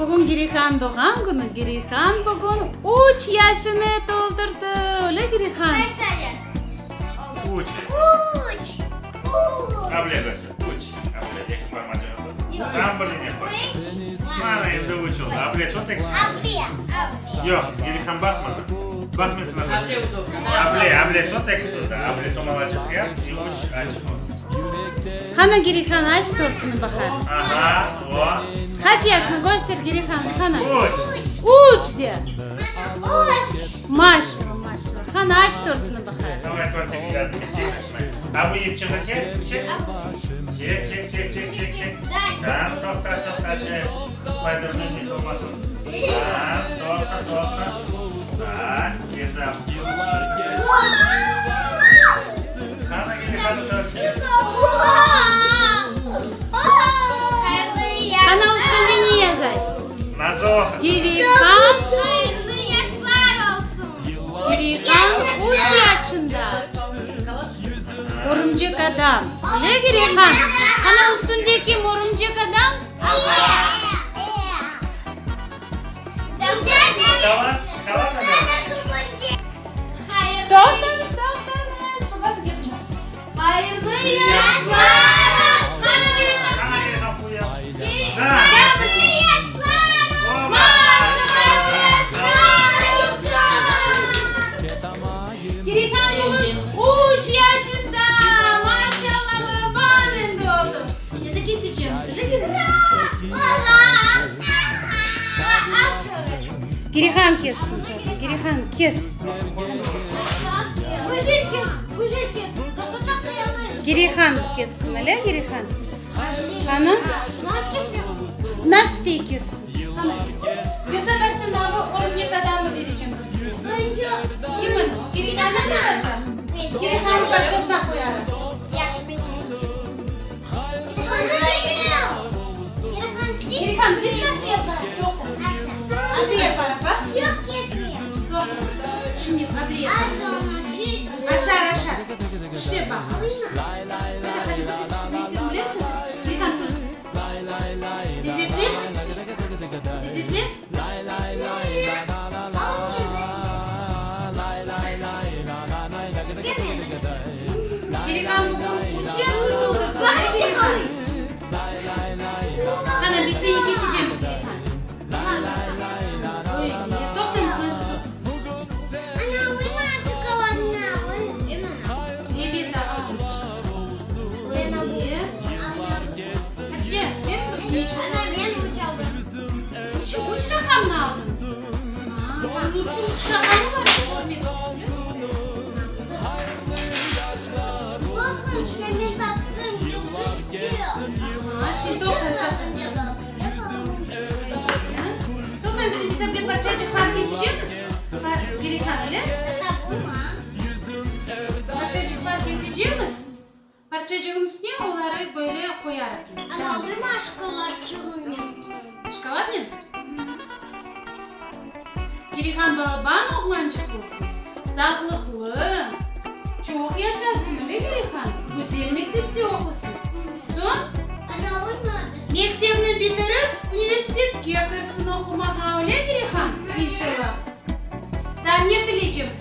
Bugün Girihan doğğan künü. Girihan bugün üç yaşını toldurdı. Öyle, Girihan? Qaç yaş oldı? Üç. Üç. Üç. Able köster. Üç. Able, eki parmacığını tut. Yoq. Tam birine qoy. Üç. Mana, endi üç oldı. Able, tut ekisini. Able. Able. Yoq, Girihan, baq maña. Baq, men saña köstereyim. Able, able, tut ekisini de. Able, tomalacıq yap, üç açıq olsun. Qana, Girihan, aç tortunı baqayıq. Aha, o. Qaç yaşını köster, Girihan, qana. Üç. Üç de. Mana, üç. Maşallah, maşallah. Qana, aç tortunı baqayıq. Davay, tortik yardım et, açmay. A bu yipçiği çek, çek. Çek, çek, çek, çek, çek, çek. Tamam, toqta, toqta, çek. Paydırnıñ yıqılmasın. Tamam, toqta, toqta. Tak, endi. Qana, üstünde ne yazay? Girihan, Girihan üç yaşında. Örümcek adam. Öyle, Girihan? Qana, üstünde kim, örümcek adam? Toqtañız, toqtañız, babası keldi. Hayırlı yaşlar olsun! Girihan bugün üç yaşında! Maşallah, balaban endi oldı. Endi kesecemiz, öyle Girihan? Girihan kessin tortnı, Girihan, kes. Girihan kessin, öyle, Girihan? Qani? Nastey kessin. Qani? Men saña baştan daa bu örümcek adamnı berecem kesmege. Kimni? Girihannı mı alacaq? Girihannıñ parçasına qoyarım. Girihan, kes nasıl yapar? Toqta. Able yaparıq, baq. Toqtañız. Şimdi able yaparıq. Aşar, aşar. Tişlep baq. Bir de hacı, bir de tişlep. Men seni bilesiñmi? Girihan, tut. Lezetli? Lezetli? Girihan bugün üç yaşını toldurdı, öyle Girihan? Qana, biz seni kesecemiz, Girihan. Oy, toqtañız, Nazlı, toqtañız. Ebet, alamız şokoladnı. Hatice, ber bir üç. Üç, üç raqamnı aldıñ? Aa, onıñ üç raqamı bar, körmedik biz, Aha, şimdi toqta, toqta. Toqta, şimdi biz bir parçacıqlar kesecemiz, Girihan, öyle? Parçacıqlar kesecemiz. Parçacığın üstüne oları böyle qoyarıq kene. Şokoladnen? Girihan balaban oğlançıq olsun, sağlıqlı, çoq yaşasın, öyle Girihan? Güzel mektepte oqusın. Soñ, mektepni bitirip, universitetke kirsin oqumağa, öyle Girihan? İnşallah. Daa ne tileycemiz?